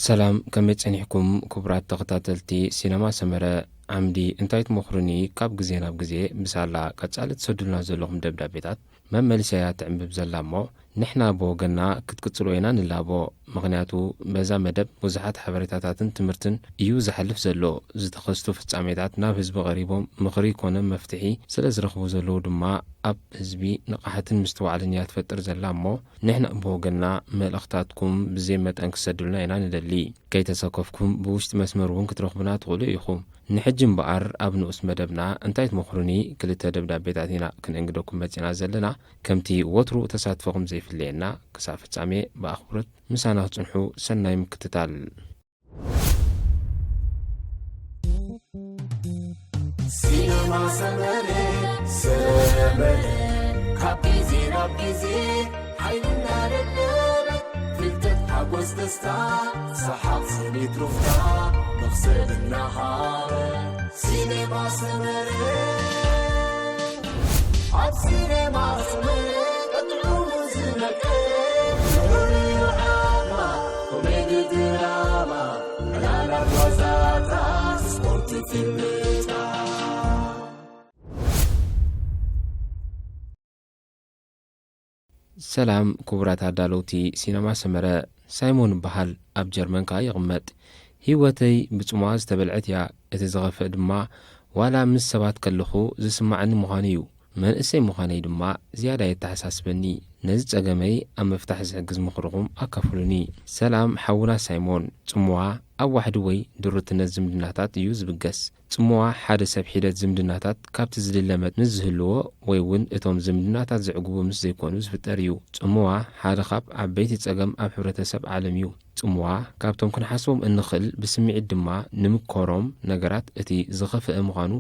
ሰላም፣ ከመይ ጸኒሕኩም ክቡራት ተኸታተልቲ ሲነማ ሰመረ? ዓምዲ እንታይ ትመኽሩኒ ካብ ግዜ ናብ ግዜ ብሳላ ቀጻሊ ትሰዱልና ዘለኹም ደብዳቤታት መመሊሰያ ትዕንብብ ዘላ እሞ፣ ንሕና ብወገንና ክትቅጽሎ ኢና ንላቦ። ምኽንያቱ በዛ መደብ ብዙሓት ሓበሬታታትን ትምህርትን እዩ ዝሓልፍ ዘሎ። ዝተኸስቱ ፍጻሜታት ናብ ህዝቢ ቀሪቦም ምኽሪ ኮነ መፍትሒ ስለ ዝረኽቡ ዘለዉ ድማ፣ ኣብ ህዝቢ ንቕሓትን ምስትውዓልን እያ ትፈጥር ዘላ እሞ፣ ንሕና ብወገንና መልእኽታትኩም ብዘይ መጠን ክሰዱልና ኢና ንደሊ። ከይተሰከፍኩም ብውሽጢ መስመር እውን ክትረኽቡና ትኽእሉ ኢኹም። ንሕጂ እምበኣር ኣብ ንኡስ መደብና እንታይ ትመኽሩኒ ክልተ ደብዳቤታት ኢና ክነንግደኩም መጺና ዘለና። ከምቲ ወትሩ ተሳትፎኹም ዘይፍለየና፣ ክሳብ ፍጻሜ ብኣኽብሮት ምሳና ክትጽንሑ ሰናይ ምክትታል። ሲነማ ሰመረ፣ ሰመረ፣ ካብ ግዜ ናብ ግዜ ሓይልና ደለበ፣ ፍልጠት ሓጎስ ደስታ፣ ሰሓቕ ስኒት ሩፍታ፣ መኽሰብ እናሃበ። ሲነማ ሰመረ፣ ኣብ ሲነማ ሰመረ፣ ቀጥዑ ዝመቀ፣ ፍቕሪ ዓማ፣ ኮሜዲ ድራማ፣ ዕላላት ዋዛታት፣ ስፖርት ፊልምታት። ሰላም ክቡራት ኣዳለውቲ ሲነማ ሰመረ፣ ሳይሞን እበሃል፣ ኣብ ጀርመን ከኣ ይቕመጥ። ህይወተይ ብጽምዋ ዝተበልዐት እያ። እቲ ዝኸፍእ ድማ ዋላ ምስ ሰባት ከለኹ ዝስማዓኒ ምዃኑ እዩ። መንእሰይ ምዃነይ ድማ ዝያዳ የተሓሳስበኒ። ነዚ ጸገመይ ኣብ ምፍታሕ ዝሕግዝ ምኽርኹም ኣካፍሉኒ። ሰላም ሓውና ሳይሞን፣ ጽምዋ ኣብ ዋሕዲ ወይ ድሩትነት ዝምድናታት እዩ ዝብገስ። ጽምዋ ሓደ ሰብ ሒደት ዝምድናታት ካብቲ ዝድለ መጠን ምስ ዝህልዎ ወይ እውን እቶም ዝምድናታት ዘዕግቡ ምስ ዘይኮኑ ዝፍጠር እዩ። ጽምዋ ሓደ ካብ ዓበይቲ ጸገም ኣብ ሕብረተሰብ ዓለም እዩ። ጽምዋ ካብቶም ክንሓስቦም እንኽእል ብስምዒት ድማ ንምኮሮም ነገራት እቲ ዝኸፍአ ምዃኑ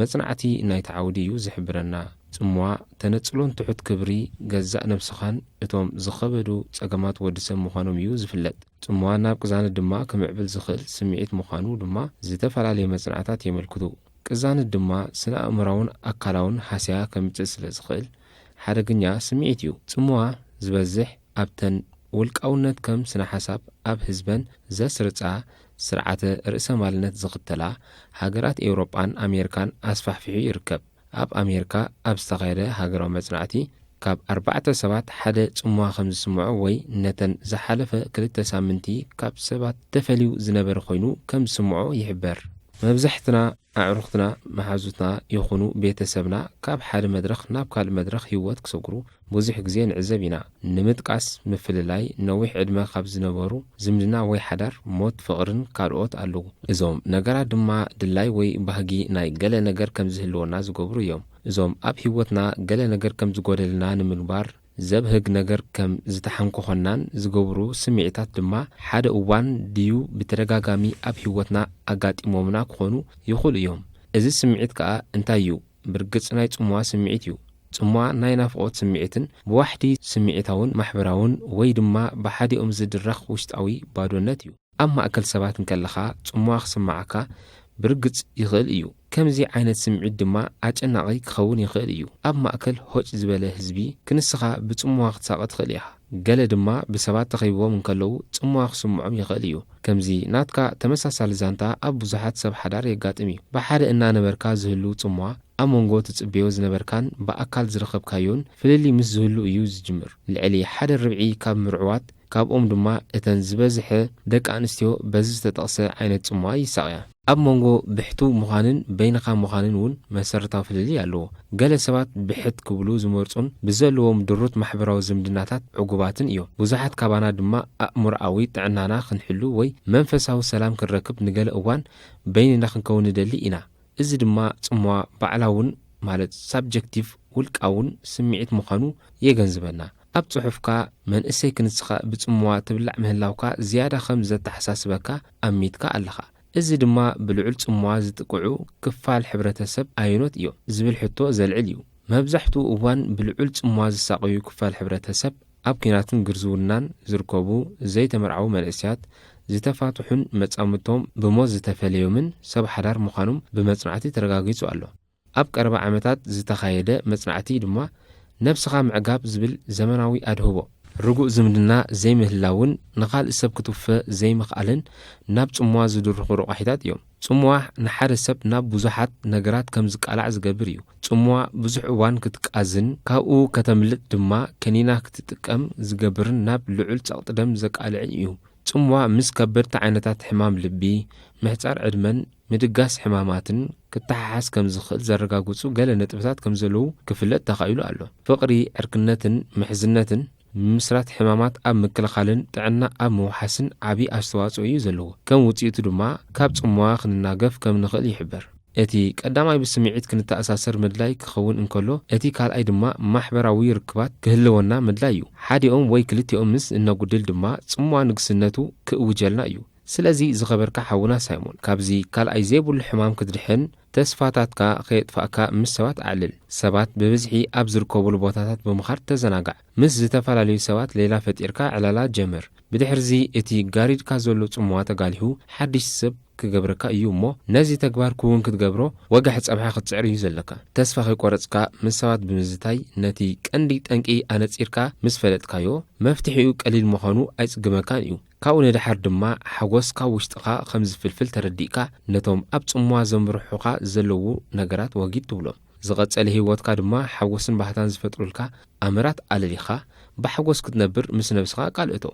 መጽናዕቲ ናይቲ ዓውዲ እዩ ዝሕብረና። ጽምዋ ተነጽሎን ትሑት ክብሪ ገዛእ ነብስኻን እቶም ዝኸበዱ ጸገማት ወዲ ሰብ ምዃኖም እዩ ዝፍለጥ። ጽምዋ ናብ ቅዛነት ድማ ክምዕብል ዝኽእል ስምዒት ምዃኑ ድማ ዝተፈላለዩ መጽናዕታት የመልክቱ። ቅዛነት ድማ ስነ ኣእምራውን ኣካላውን ሃስያ ከምጽእ ስለ ዝኽእል ሓደገኛ ስምዒት እዩ። ጽምዋ ዝበዝሕ ኣብተን ውልቃውነት ከም ስነ ሓሳብ ኣብ ህዝበን ዘስርጻ ስርዓተ ርእሰ ማልነት ዝኽተላ ሃገራት ኤውሮጳን ኣሜሪካን ኣስፋሕፊሑ ይርከብ። ኣብ ኣሜሪካ ኣብ ዝተኻየደ ሃገራዊ መጽናዕቲ፣ ካብ ኣርባዕተ ሰባት ሓደ ጽምዋ ከም ዝስምዖ ወይ ነተን ዝሓለፈ ክልተ ሳምንቲ ካብ ሰባት ተፈልዩ ዝነበረ ኮይኑ ከም ዝስምዖ ይሕበር። መብዛሕትና ኣዕሩኽትና፣ መሓዙትና ይኹኑ ቤተሰብና ካብ ሓደ መድረኽ ናብ ካልእ መድረኽ ህይወት ክሰግሩ ብዙሕ ግዜ ንዕዘብ ኢና። ንምጥቃስ፣ ምፍልላይ፣ ነዊሕ ዕድመ ካብ ዝነበሩ፣ ዝምድና ወይ ሓዳር፣ ሞት፣ ፍቕርን ካልኦት ኣለዉ። እዞም ነገራት ድማ ድላይ ወይ ባህጊ ናይ ገለ ነገር ከም ዝህልወና ዝገብሩ እዮም። እዞም ኣብ ህይወትና ገለ ነገር ከም ዝጎደልና ንምግባር ዘብህግ ነገር ከም ዝተሓንኮኸናን ዝገብሩ ስምዒታት ድማ ሓደ እዋን ድዩ ብተደጋጋሚ ኣብ ህይወትና ኣጋጢሞምና ክኾኑ ይኽእሉ እዮም። እዚ ስምዒት ከኣ እንታይ እዩ? ብርግጽ ናይ ጽምዋ ስምዒት እዩ። ጽምዋ ናይ ናፍቖት ስምዒትን ብዋሕዲ ስምዒታውን ማሕበራውን ወይ ድማ ብሓዲኦም ዝድረኽ ውሽጣዊ ባዶነት እዩ። ኣብ ማእከል ሰባት እንከለኻ ጽምዋ ክስምዓካ ብርግጽ ይኽእል እዩ። ከምዚ ዓይነት ስምዒት ድማ ኣጨናቒ ክኸውን ይኽእል እዩ። ኣብ ማእከል ሆጭ ዝበለ ህዝቢ ክንስኻ ብጽምዋ ክትሳቐ ትኽእል ኢኻ። ገለ ድማ ብሰባት ተኸቢቦም እንከለዉ ጽምዋ ክስምዖም ይኽእል እዩ። ከምዚ ናትካ ተመሳሳሊ ዛንታ ኣብ ብዙሓት ሰብ ሓዳር የጋጥም እዩ። ብሓደ እናነበርካ ዝህሉ ጽምዋ ኣብ መንጎ ትጽበዮ ዝነበርካን ብኣካል ዝረኸብካዮን ፍልልይ ምስ ዝህሉ እዩ ዝጅምር። ልዕሊ ሓደ ርብዒ ካብ ምርዑዋት፣ ካብኦም ድማ እተን ዝበዝሐ ደቂ ኣንስትዮ በዚ ዝተጠቕሰ ዓይነት ጽምዋ ይሳቕያ። ኣብ መንጎ ብሕቱ ምዃንን በይንኻ ምዃንን እውን መሰረታዊ ፍልልይ ኣለዎ። ገለ ሰባት ብሕት ክብሉ ዝመርጹን ብዘለዎም ድሩት ማሕበራዊ ዝምድናታት ዕጉባትን እዮም። ብዙሓት ካባና ድማ ኣእምሮኣዊ ጥዕናና ክንሕሉ ወይ መንፈሳዊ ሰላም ክንረክብ ንገለ እዋን በይንና ክንከውን ንደሊ ኢና። እዚ ድማ ጽምዋ ባዕላውን፣ ማለት ሳብጀክቲቭ፣ ውልቃውን ስምዒት ምዃኑ የገንዝበና። ኣብ ጽሑፍካ መንእሰይ ክንስኻ ብጽምዋ ትብላዕ ምህላውካ ዝያዳ ከም ዘተሓሳስበካ ኣሚትካ ኣለኻ። እዚ ድማ ብልዑል ጽምዋ ዝጥቅዑ ክፋል ሕብረተሰብ ኣየኖት እዮም ዝብል ሕቶ ዘልዕል እዩ። መብዛሕትኡ እዋን ብልዑል ጽምዋ ዝሳቐዩ ክፋል ሕብረተሰብ ኣብ ኲናትን ግርዝውናን ዝርከቡ ዘይተመርዓዉ መንእሰያት፣ ዝተፋትሑን መጻምድቶም ብሞት ዝተፈለዮምን ሰብ ሓዳር ምዃኖም ብመጽናዕቲ ተረጋጊጹ ኣሎ። ኣብ ቀረባ ዓመታት ዝተኻየደ መጽናዕቲ ድማ ነብስኻ ምዕጋብ ዝብል ዘመናዊ ኣድህቦ ርጉእ ዝምድና ዘይምህላውን ንኻልእ ሰብ ክትውፈ ዘይምኽኣልን ናብ ጽምዋ ዝድርኹ ረቋሒታት እዮም። ጽምዋ ንሓደ ሰብ ናብ ብዙሓት ነገራት ከም ዝቃላዕ ዝገብር እዩ። ጽምዋ ብዙሕ እዋን ክትቃዝን ካብኡ ከተምልጥ ድማ ከኒና ክትጥቀም ዝገብርን ናብ ልዑል ጸቕጢ ደም ዘቃልዕን እዩ። ጽምዋ ምስ ከበድቲ ዓይነታት ሕማም ልቢ፣ ምሕጻር ዕድመን ምድጋስ ሕማማትን ክተሓሓዝ ከም ዝኽእል ዘረጋግጹ ገለ ነጥብታት ከም ዘለዉ ክፍለጥ ተኻኢሉ ኣሎ። ፍቕሪ፣ ዕርክነትን ምሕዝነትን ምምስራት ሕማማት ኣብ ምክልኻልን ጥዕና ኣብ ምውሓስን ዓቢ ኣስተዋጽኦ እዩ ዘለዎ። ከም ውጽኢቱ ድማ ካብ ጽምዋ ክንናገፍ ከም ንኽእል ይሕበር። እቲ ቀዳማይ ብስምዒት ክንተኣሳሰር ምድላይ ክኸውን እንከሎ፣ እቲ ካልኣይ ድማ ማሕበራዊ ርክባት ክህልወና ምድላይ እዩ። ሓዲኦም ወይ ክልቲኦም ምስ እነጉድል ድማ ጽምዋ ንግስነቱ ክእውጀልና እዩ። ስለዚ ዝኸበርካ ሓውና ሳይሞን፣ ካብዚ ካልኣይ ዘይብሉ ሕማም ክትድሕን ተስፋታትካ ከየጥፋእካ ምስ ሰባት ኣዕልል። ሰባት ብብዝሒ ኣብ ዝርከቡሉ ቦታታት ብምኻድ ተዘናጋዕ። ምስ ዝተፈላለዩ ሰባት ሌላ ፈጢርካ ዕላላ ጀምር። ብድሕርዚ እቲ ጋሪድካ ዘሎ ጽምዋ ተጋሊሑ ሓድሽ ሰብ ክገብረካ እዩ እሞ ነዚ ተግባር ክውን ክትገብሮ ወጋሕ ጸብሓ ክትጽዕር እዩ ዘለካ። ተስፋ ከይቆረጽካ ምስ ሰባት ብምዝታይ ነቲ ቀንዲ ጠንቂ ኣነጺርካ ምስ ፈለጥካዮ መፍትሒኡ ቀሊል ምዃኑ ኣይጽግመካን እዩ። ካብኡ ንድሓር ድማ ሓጎስ ካብ ውሽጥኻ ከም ዝፍልፍል ተረዲእካ ነቶም ኣብ ጽምዋ ዘምርሑኻ ዘለዉ ነገራት ወጊድ ትብሎም። ዝቐጸለ ህይወትካ ድማ ሓጎስን ባህታን ዝፈጥሩልካ ኣምራት ኣለሊኻ ብሓጎስ ክትነብር ምስ ነብስኻ ቃል እቶ።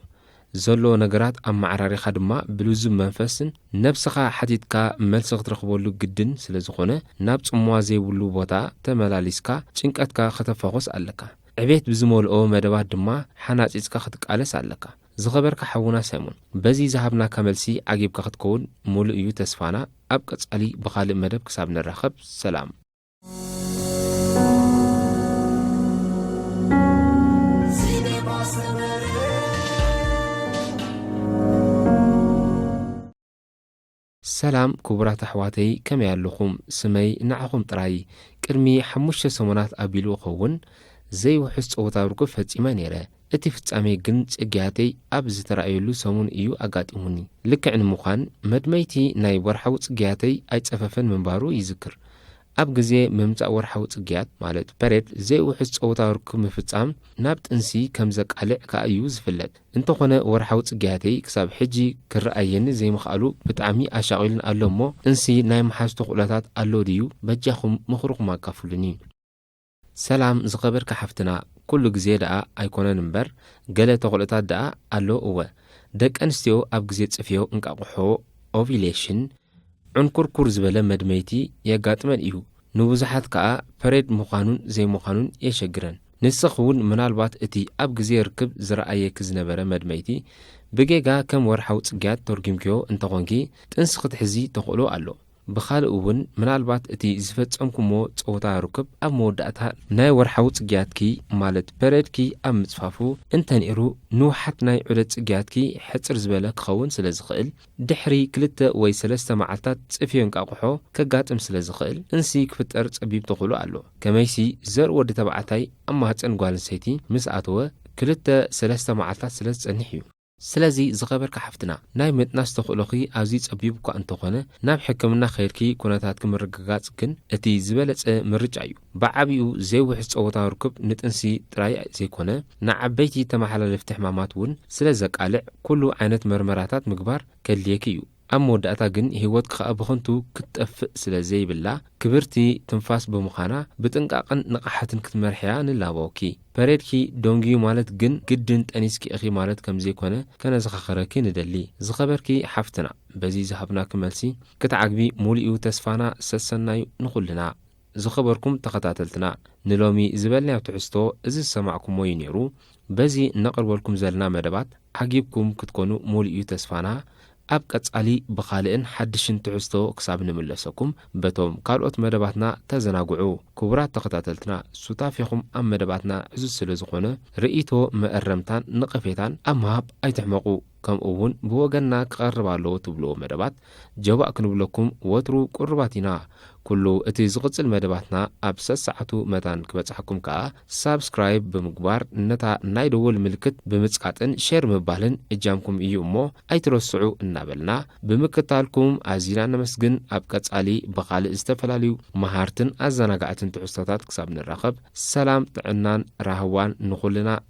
ዘሎ ነገራት ኣመዓራሪኻ ድማ ብልዙብ መንፈስን ነብስኻ ሓቲትካ መልሲ ክትረኽበሉ ግድን ስለ ዝኾነ ናብ ጽምዋ ዘይብሉ ቦታ ተመላሊስካ ጭንቀትካ ከተፋኹስ ኣለካ። ዕቤት ብዝመልኦ መደባት ድማ ሓናጺጽካ ክትቃለስ ኣለካ። ዝኸበርካ ሓውና ሳይሞን፣ በዚ ዝሃብናካ መልሲ ዓጊብካ ክትከውን ሙሉእ እዩ ተስፋና። ኣብ ቀጻሊ ብኻልእ መደብ ክሳብ ንራኸብ ሰላም። ሰላም ክቡራት ኣሕዋተይ፣ ከመይ ኣለኹም? ስመይ ንዓኹም ጥራይ። ቅድሚ ሓሙሽተ ሰሙናት ኣቢሉ እኸውን ዘይውሑስ ጸወታ ርኩብ ፈጺመ ነይረ። እቲ ፍጻሜ ግን ጽግያተይ ኣብ ዝተራእየሉ ሰሙን እዩ ኣጋጢሙኒ። ልክዕ ንምዃን፣ መድመይቲ ናይ ወርሓዊ ጽግያተይ ኣይጸፈፈን ምንባሩ ይዝክር። ኣብ ግዜ ምምጻእ ወርሓዊ ጽግያት፣ ማለት ፐሬድ፣ ዘይውሑስ ጸወታ ርኩብ ምፍጻም ናብ ጥንሲ ከም ዘቃልዕ ከኣ እዩ ዝፍለጥ። እንተኾነ፣ ወርሓዊ ጽግያተይ ክሳብ ሕጂ ክረኣየኒ ዘይምኽኣሉ ብጣዕሚ ኣሻቒሉኒ ኣሎ እሞ፣ ጥንሲ ናይ ምሓዝ ተኽእሎታት ኣሎ ድዩ? በጃኹም ምኽርኹም ኣካፍሉኒ። ሰላም ዝኸበርካ ሓፍትና፣ ኩሉ ግዜ ደኣ ኣይኮነን እምበር፣ ገለ ተኽእሎታት ደኣ ኣሎ። እወ፣ ደቂ ኣንስትዮ ኣብ ግዜ ጽፍዮ እንቃቑሖ፣ ኦቪሌሽን፣ ዕንኩርኩር ዝበለ መድመይቲ የጋጥመን እዩ። ንብዙሓት ከኣ ፐሬድ ምዃኑን ዘይምዃኑን የሸግረን። ንስኺ እውን ምናልባት እቲ ኣብ ግዜ ርክብ ዝረኣየኪ ዝነበረ መድመይቲ ብጌጋ ከም ወርሓዊ ጽግያት ተርጒምክዮ እንተኾንኪ፣ ጥንሲ ክትሕዚ ተኽእሎ ኣሎ። ብኻልእ እውን፣ ምናልባት እቲ ዝፈጸምኩሞ ጸወታ ርክብ ኣብ መወዳእታ ናይ ወርሓዊ ጽግያትኪ፣ ማለት ፐሬድኪ ኣብ ምጽፋፉ እንተነይሩ፣ ንውሓት ናይ ዑደት ጽግያትኪ ሕጽር ዝበለ ክኸውን ስለ ዝኽእል፣ ድሕሪ ክልተ ወይ ሰለስተ መዓልታት ጽፍዮ እንቃቑሖ ከጋጥም ስለ ዝኽእል፣ ጥንሲ ክፍጠር ጸቢብ ተኽእሎ ኣሎ። ከመይሲ፣ ዘር ወዲ ተባዕታይ ኣብ ማህጸን ጓል ኣንስተይቲ ምስ ኣተወ፣ ክልተ ሰለስተ መዓልታት ስለ ዝጸንሕ እዩ። ስለዚ ዝኸበርካ ሓፍትና፣ ናይ ምጥናስ ተኽእሎኺ ኣዝዩ ጸቢብ እኳ እንተኾነ፣ ናብ ሕክምና ከይድኪ ኩነታትኪ ምርግጋጽ ግን እቲ ዝበለጸ ምርጫ እዩ። ብዓቢኡ ዘይውሑስ ጸወታ ርክብ ንጥንሲ ጥራይ ዘይኮነ፣ ንዓበይቲ ተመሓላለፍቲ ሕማማት እውን ስለ ዘቃልዕ፣ ኩሉ ዓይነት መርመራታት ምግባር ከድልየኪ እዩ። ኣብ መወዳእታ ግን ህይወትኪ ኸኣ ብኸንቱ ክትጠፍእ ስለ ዘይብላ፣ ክብርቲ ትንፋስ ብምዃና፣ ብጥንቃቕን ንቕሓትን ክትመርሕያ ንላበወኪ። ፐሬድኪ ደንጉዩ ማለት ግን ግድን ጠኒስኪ ኢኺ ማለት ከም ዘይኮነ ከነዘኻኽረኪ ንደሊ። ዝኸበርኪ ሓፍትና፣ በዚ ዝሃብናኪ መልሲ ክትዓግቢ ሙሉእ እዩ ተስፋና። ሰሰናዩ ንኹልና። ዝኸበርኩም ተኸታተልትና፣ ንሎሚ ዝበልናዮ ትሕዝቶ እዚ ዝሰማዕኩሞ እዩ ነይሩ። በዚ ነቕርበልኩም ዘለና መደባት ዓጊብኩም ክትኮኑ ሙሉእ እዩ ተስፋና። ኣብ ቀጻሊ ብኻልእን ሓድሽን ትሕዝቶ ክሳብ ንምለሰኩም፣ በቶም ካልኦት መደባትና ተዘናግዑ። ክቡራት ተኸታተልትና፣ ሱታፌኹም ኣብ መደባትና ዕዙዝ ስለ ዝኾነ፣ ርእይቶ፣ መእረምታን ነቐፌታን ኣብ ምሃብ ኣይትሕመቑ። ከምኡ እውን ብወገንና ክቐርብ ኣለዎ ትብልዎ መደባት ጀባእ ክንብለኩም ወትሩ ቅሩባት ኢና። ኩሉ እቲ ዝቕጽል መደባትና ኣብ ሰሰዓቱ መታን ክበጽሓኩም ከኣ ሳብስክራይብ ብምግባር ነታ ናይ ደወል ምልክት ብምጽቃጥን ሼር ምባልን እጃምኩም እዩ እሞ ኣይትረስዑ እናበልና ብምክታልኩም ኣዚና ነመስግን። ኣብ ቀጻሊ ብኻልእ ዝተፈላለዩ መሃርትን ኣዘናጋዕትን ትሕዝቶታት ክሳብ ንራኸብ ሰላም ጥዕናን ራህዋን ንኹልና።